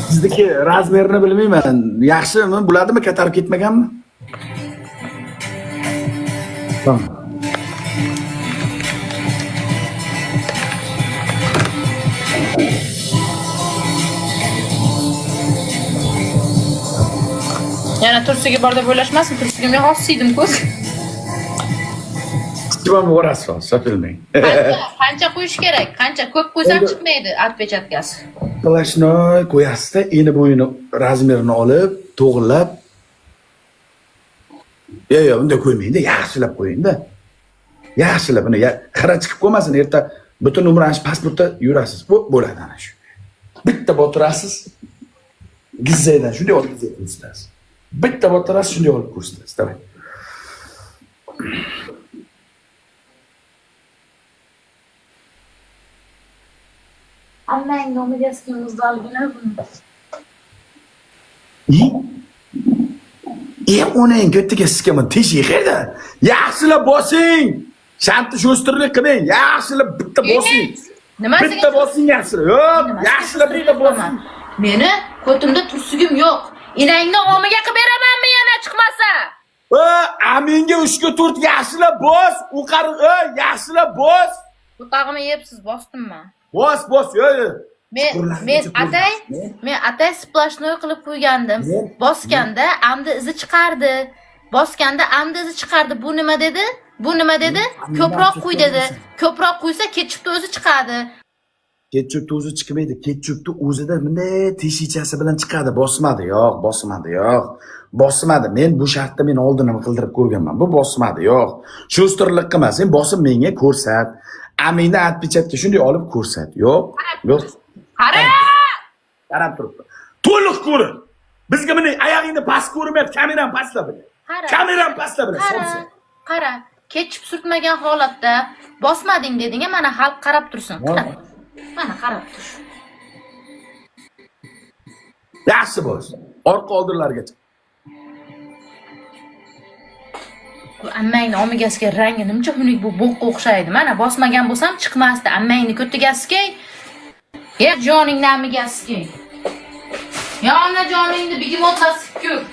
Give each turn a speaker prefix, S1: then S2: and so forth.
S1: Sizniki razmerini bilmayman. Yaxshimi, bo'ladimi, katarib ketmaganmi? Tamam.
S2: Yana tursiga bor deb o'ylashmasin. Tursigimga men hozir ko'z.
S1: Chiqib yuborasiz hozir, shoshilmang.
S2: Qancha qo'yish kerak? Qancha ko'p qo'ysam chiqmaydi отпечаткasi.
S1: Сплошной qo'yasizda, eni bo'yini razmerini olib, to'g'rilab. Yo'q, yo'q, unday qo'ymangda, yaxshilab qo'yingda. Yaxshilab uni xira chiqib qolmasin, erta butun umr ana shu pasportda yurasiz. Bu bo'ladi ana shu. Bitta botirasiz. Gizzaydan shunday olib gizzay ko'rsatasiz. Bitta botirasiz, shunday olib ko'rsatasiz. Давай.
S2: Ammang nomiga muzdoligini buni.
S1: I? E, onang ko'tiga sikaman, teshik qayerda? Yaxshilab bosing. Shanti sho'stirlik qilmang. Yaxshilab bitta bosing.
S2: Nimasiga?
S1: Bitta bosing yaxshilab. Yo'q, yaxshilab bitta bosing.
S2: Meni ko'timda tursigim yo'q. Inangni omiga qilib beramanmi yana chiqmasa?
S1: O, aminga 3 ga 4 yaxshilab bos. U qari, o, yaxshilab bos.
S2: Butog'imni yebsiz, bosdimmi?
S1: Bos, bos, yo'q, yo'q.
S2: Men
S1: Chuqurlargacha
S2: men atay
S1: ko'rmas,
S2: men atay splashnoy qilib qo'ygandim.
S1: Men-
S2: Bosganda amdi izi chiqardi. Bosganda amdi izi chiqardi. Bu nima dedi? Bu nima dedi?
S1: Amdi
S2: Ko'proq
S1: izi
S2: quy dedi.
S1: chiqarmasa.
S2: Ko'proq quysa ketchupni o'zi chiqadi.
S1: Ketchupni o'zi chiqmaydi. Ketchupni o'zida bunday teshikchasi bilan chiqadi. Bosmadi, yo'q, bosmadi, yo'q. Bosmadi. Men bu shartda men oldin ham qildirib ko'rganman. Bu bosmadi, yo'q. Sho'stirlik qilma. Sen bosib menga ko'rsat. Aminda отпечатка shunday olib ko'rsat. Yo'q, yo'q.
S2: Qara!
S1: Qarab turibdi. To'liq ko'rin. Bizga buni oyog'ingni past ko'rinmayapti. Kamerani pastla bile.
S2: Qara.
S1: Kamerani pastla bile.
S2: Qara,
S1: Somsa.
S2: qara. Ketchup surtmagan holatda bosmading deding mana xalq qarab tursin. Qara. Mana qarab tur.
S1: Yaxshi bos. Orqa oldinlargacha.
S2: Bu ammangni omigasiga rangi nimcha xunuk bu bo'qqa o'xshaydi. Mana bosmagan bo'lsam chiqmasdi. Ammangni ko'tigasiga yer joningni amigasiga. Ya onajoningni begemotlasi ko'p.